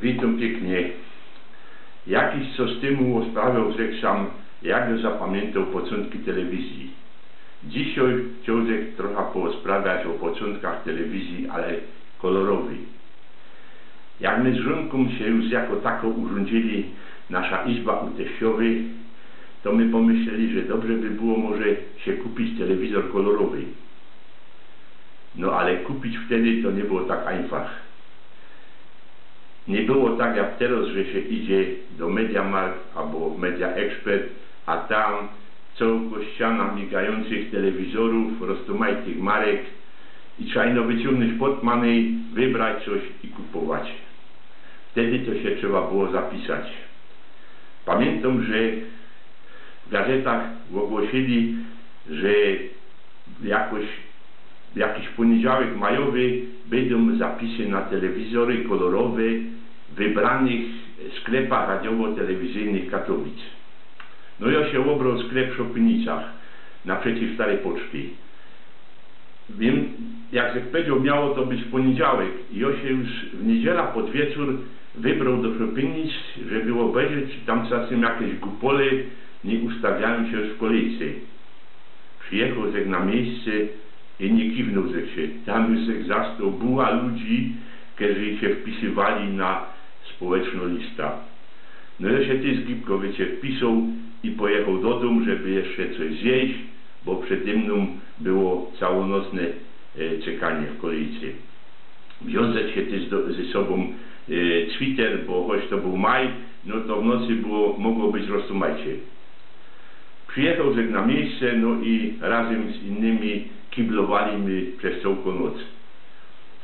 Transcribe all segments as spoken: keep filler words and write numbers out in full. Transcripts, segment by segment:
Witōm piyknie. Jakiś czas tymu ôsprawiał żech sam, jak żech zapamiyntał pocōntki telewizji. Dzisiej chcioł żech trocha poôsprawiać ô pocōntkach telewizji, ale kolorowyj. Jak my z żōnkōm sie już jako tako urządzili nasza izba u teściowyj, to my pōmyśleli, że dobrze by było może sie kupić telewizor kolorowyj. No ale kupić wtedy to niy było tak einfach. Niy było tak jak teroz, że sie idzie do Mediamarkt abo Media Expert, a tam cołko ściana migajōncych telewizorōw, roztōmajtych marek i trzeba ino wyciōngnōńć portmanej, wybrać coś i kupować. Wtedy to sie trzeba było zapisać. Pamiyntōm, że w gazetach ôgłosili, że jakoś, jakiś pōniedziałek majowy bydōm zapisy na telewizory kolorowe w wybranych sklepach radiowo-telewizyjnych Katowic. No jo sie ôbrōł sklep w Szopynicach, naprzeciw Staryj Poczty. Wiym, jak żech pedzioł, miało to być w pōniedziałek i jo sie już w niydziela pod wieczōr wybrōł do Szopynic, żeby ôbejrzeć, czy tam czasym jakeś gupole niy ustawiajōm sie już w kolejce. Przijechoł żech na miyjsce i niy kiwnōł żech sie. Tam już żech zastoł buła ludzi, kerzy sie wpisywali na społecznõ lista. No jo sie tyż gibko, wiycie, wpisoł i pojechoł do dōm, żeby jeszcze coś zjeść, bo przede mnōm było całonocne, e, czekanie w kolejce. Wziōn żech sie tyż do, ze sobōm, e, sweter, bo choć to bōł maj, no to w nocy było, mogło być roztōmajcie. Przijechoł żech na miyjsce, no i razym z innymi kiblowali my przez cołko noc.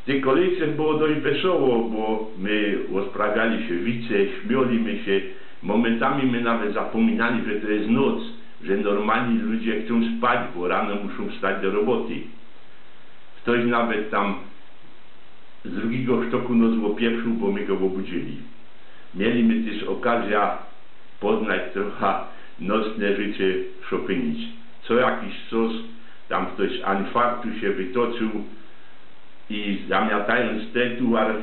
W tyj kolejce było dość wesoło, bo my ôsprawiali sie wice, śmioli my sie, momentami my nawet zapōminali, że to je noc, że normalni ludzie chcōm spać, bo rano muszōm wstać do roboty. Ftoś nawet tam z drugigo sztoku nos ôpieprzōł, bo my go ôbudzili. Mieli my tyż ôkazjã poznać trocha nocne życie Szopynic. Co jakiś czas tam ftoś z infarktu sie wytoczōł i zamiatajōnc te tułar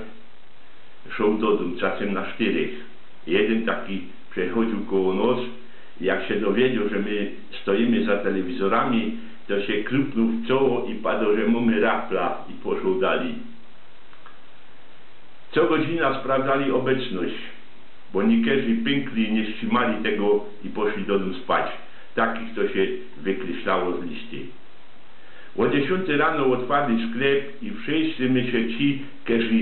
szoł do dōm, czasym na sztyrych. Jedyn taki przechodziył koło nos i jak sie dowiedzioł, że my stojymy za telewizorami, to sie krupnōł w czoło i padoł, że mōmy rafla, i poszoł dalij. Co godzina sprawdzali ôbecność, bo niykerzy pynkli, niy strzimali tego i poszli do dōm spać. Takich to sie wykryślało z listy. Ô dziesiōntyj rano ôtwarli sklep i wszyjscy my sie, ci, kerzy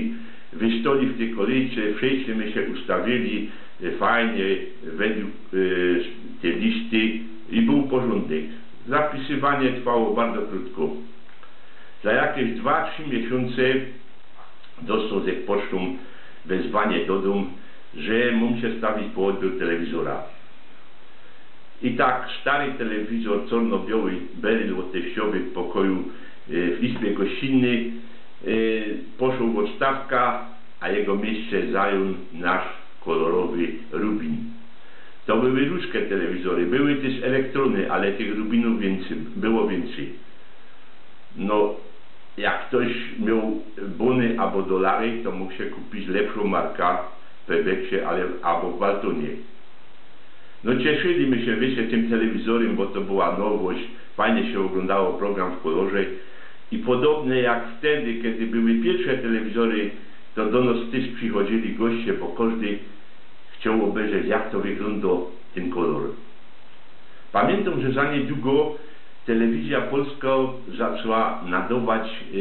wystali w tyj kolejce, wszyjscy my sie ustawiyli, e, fajnie, wedle, e, tyj listy i bōł porzōndek. Zapisywanie trwało bardzo krōtko. Za jakeś dwa, trzi miesiōnce dostoł żech pocztōm wezwanie do dōm, że mōm sie stawić po ôdbiōr telewizora. I tak stary telewizor, czōrno-bioły, beryl ôd teściowyj w pokoju, e, w izbie gościnnyj, e, poszoł w ôdstawka, a jego miyjsce zajōn nasz kolorowy Rubin. To były ruskie telewizory, były tyż elektrōny, ale tych Rubinōw wiyncyj, było wiyncyj. No, jak ftoś mioł bōny abo dolary, to mōg sie kupić lepszōm marka w Pebeksie, ale, abo w Waltonie. No, cieszyli my sie, wiycie, tym telewizorym, bo to była nowość, fajnie sie ôglōndało program w kolorze. I podobnie jak wtedy, kedy były piyrwsze telewizory, to do nos tyż przichodzili goście, bo kożdy chcioł ôbejrzeć, jak to wyglōndŏ tyn kolor. Pamiyntōm, że za niydługo Telewizja Polska zaczła nadować, e,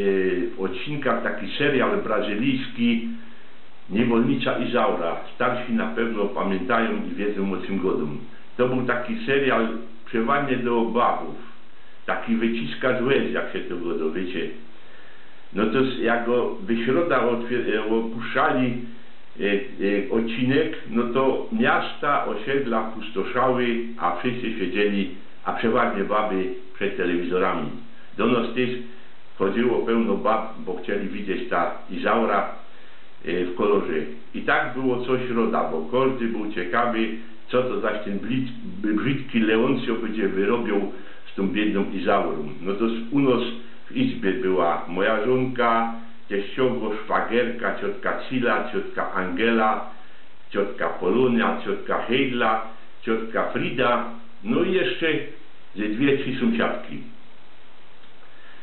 w ôdcinkach taki serial brazylijski Niewolnica Izaura. Starszi na pewno pamiyntajōm i wiedzōm, ô czym gŏdōm. To bōł taki serial przeważnie do babōw. Taki wyciskŏ łez, jak sie to gŏdŏ, wiycie. No to s-, jak go w środa ôtwiy-, e, ôpuszczali, e, e, ôdcinek, no to miasta, ôsiedla pustoszały, a wszyjscy siedzieli, a przeważnie baby, przed telewizorami. Do nos tyż chodziyło pełno bab, bo chcieli widzieć ta Izaura, e, w kolorze. I tak było co środa, bo kożdy bōł ciekawy, co to zaś tyn brzid-, brzidki Leōncjo bydzie wyrobioł z tōm biydnōm Izaurōm. No to s-, u nos w izbie była moja żōnka, teściowo, szwagerka, ciotka Cila, ciotka Angela, ciotka Polonia, ciotka Hejdla, ciotka Frida, no i jeszcze ze dwie, trzi sōmsiadki.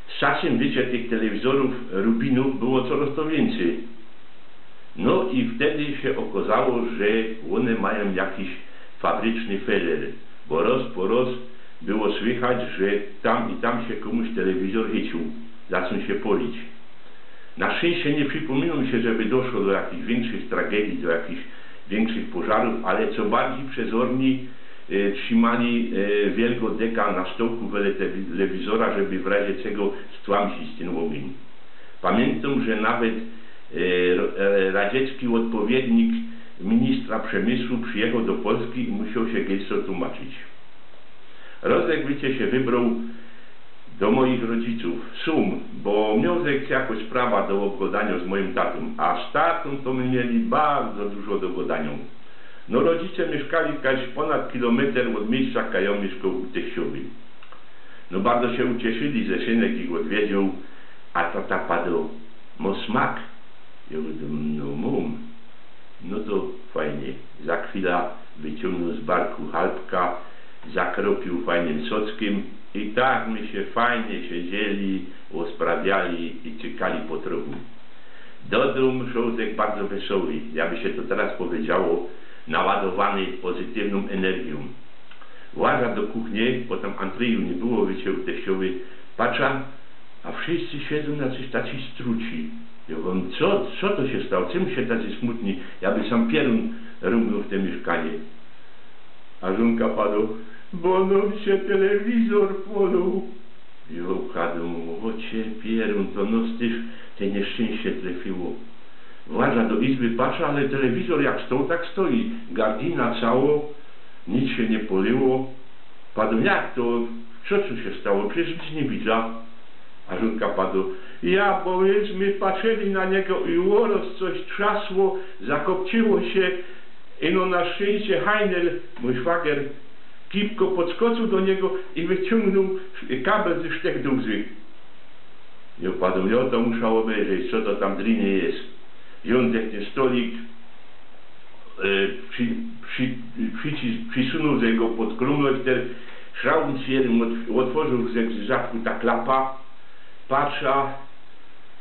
Z czasym, wiycie, tych telewizorōw Rubinōw było coroz to wiyncyj. No i wtedy sie ôkŏzało, że ône majōm jakiś fabryczny feler, bo roz po roz było słychać, że tam i tam sie kōmuś telewizor chyciōł, zaczōn sie pŏlić. Na szczyńście niy przipōminōm sie, żeby doszło do jakichś wiynkszych tragedii, do jakichś wiynkszych pożarōw, ale co bardzij przezorni e, trzimali e, wielgo deka na stołku wele te-, telewizora, żeby w razie czego stłamsić tyn ôgiyń. Pamiyntōm, że nawet e, ro-, e, radziecki ôdpowiednik ministra przemysłu przijechoł do Polski i musioł sie gejstor tłumaczyć. Roz, jak wiycie, sie wybroł do moich rodzicōw, sōm, bo mioł żech jakoś sprawa do ôbgŏdaniŏ z mojim tatōm, a z tatōm to my mieli bardzo dużo do gŏdaniŏ. No, rodzice miyszkali kaś pōnad kilometer ôd miyjsca, kaj jŏ miyszkoł u teściowej. No, bardzo sie ucieszyli, że synek ich ôdwiedziōł, a tata padoł: „Mŏsz smak?” Jŏ gŏdōm: „No, mōm.” „No to fajnie.” Za chwila wyciōngnōł z barku halpka, zakropiōł fajnym sockym i tak my sie fajnie siedzieli, ôsprawiali i czekali po trochu. Do dōm szoł żech bardzo wesoły, jakby sie to teroz powiedziało, naładowany pozytywnōm energijōm. Włażã do kuchnie, bo tam antryju niy było, wiycie, u teściowej, patrzã, a wszyjscy siedzōm jacyś taczi struci. Jŏ gŏdōm: „Co, co to sie stało? Czym sie tacy smutni? Jŏ by sam piorōn rōmnōł w te miyszkanie.” A żōnka padoł: „Bo nōm sie telewizor pŏloł.” Jŏ gŏdōm: „Ô ciepie pierōn, to nŏs tyż te niyszczyńście trefiyło.” Włażã do izby, patrzã, ale telewizor jak stoł, tak stoi. Gardina cało, nic sie niy pŏlyło. Padōm: „Jak to? Co tu sie stało? Przecież nic niy widzã.” A żōnka padoł: „Ja, bo myśmy patrzyli na niego i ôroz coś trzasło, zakopciło sie, i no na szczyńście Hajnel, mōj szwagier, kipko podskoczōł do niego i wyciōngnōł kabel ze sztych do łzy.” Jŏ padōm: „Jŏ to muszã ôbejrzeć, co to tam drynie je.” Wziōn żech tyn stolik, e, przi-, przi-, przici-, przisunōł żech go pod krōmlojchter, szraubym sie jednym ôt-, ôtworzōł żech z zadku ta klapa, patrzã,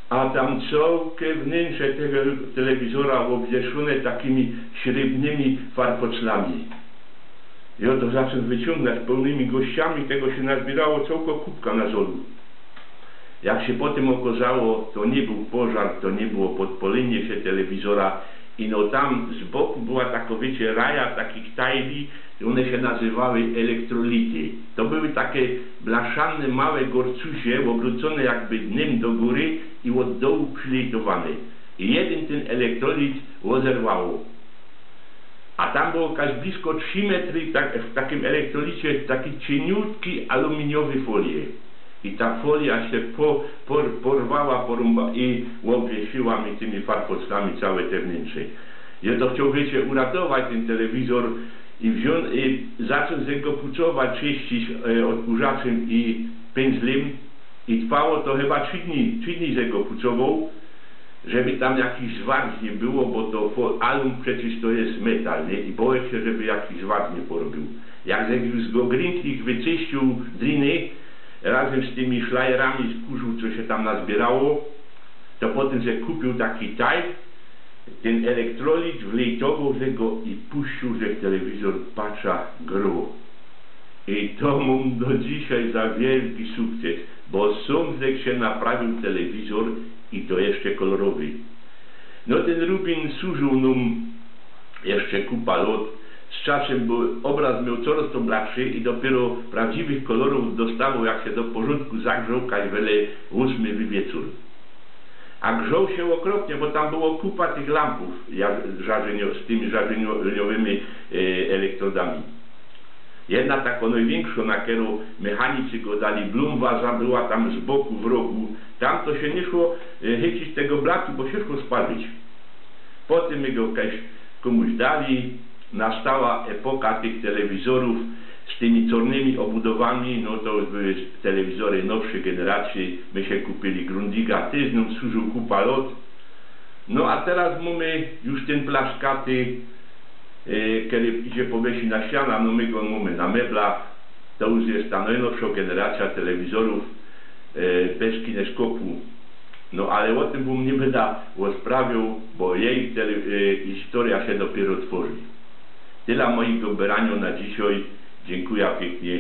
a tam cołke wnyntrze tego telewizora ôbwieszōne takimi śrybnymi farfoclami. Jŏ to zaczōn wyciōngnać, pōłnymi gościami tego sie nazbiyrała cołko kupka na zolu. Jak sie potym ôkŏzało, to niy bōł pożar, to niy było podpŏlynie sie telewizora. I no tam z boku była takŏ, wiycie, raja takich tajli, ône sie nazywały elektrolity. To były take blaszane, małe gorcusie, ôbrōcōne jakby dnym do gōry i ôd dołu przilejtowane. I jedyn tyn elektrolit ôzerwało. A tam było jakoś blisko trzi metry, tak, w takim elektrolicie, taki cieniutki aluminiowy folie. I ta folia sie po-, por-, porwała, porōmba-, i ôbwiesyła mi tymi farfockami cołke te wnyntrze. Jŏ to chcioł, wiycie, uratować tyn telewizor i wziōn-, i zaczōn żech go pucować, czyścić, e, ôdkurzaczym i pyndzlym. I trwało to chyba trzi dni, trzi dni żech go pucowoł, żeby tam jakiś zwarć niy było, bo to fo-, alum przecież to je metal, niy? I bołech sie, żeby jakiś zwarć niy porobiył. Jak żech już go grintlich wyczyściōł, drynie, razym z tymi szlajerami z kurzu, co sie tam nazbiyrała, to potym żech kupiył taki taj, tyn elektrolit, wlejtowoł żech go i puściōł żech telewizor, patrzã, grŏ. I to mōm do dzisiej za wielki sukces, bo sōm żech sie naprawiył telewizor i to jeszcze kolorowy. No, tyn Rubin służōł nōm jeszcze kupa lŏt. Z czasym bōł, ôbrŏz mioł coroz to bladszy i dopiyro prawdziwych kolorōw dostawoł, jak sie do porzōndku zagrzoł, kaj wele ôsmy we wieczōr. A grzoł sie ôkropnie, bo tam było kupa tych lampōw, ja-, żarzenio-, z tymi żarzeniowymi, e, elektrodami. Jedna takŏ nojwiynkszŏ, na kerõ mechanicy godali, blumwaza była tam z boku, w rogu. Tam to sie niy szło, e, chycić tego blatu, bo sie szło sparzić. Potym my go kajś kōmuś dali, nastała epoka tych telewizorōw. z tymi czŏrnymi ôbudowami, no to już były telewizory nowszyj generacyje. My sie kupiyli Grundiga, tyż nōm służōł kupa lŏt. No a teroz mōmy już tyn plaskaty, e, kery sie powiesi na ściana, no my go mōmy na meblach. To już je ta nojnowszŏ generacyjŏ telewizorōw, e, bez kineskopu. No ale ô tym wōm niy byda rozprawiŏł, bo jeji tele-, e, historyjŏ sie dopiyro tworzi. Tela mojego beraniŏ na dzisiej. Dziynkuja piyknie.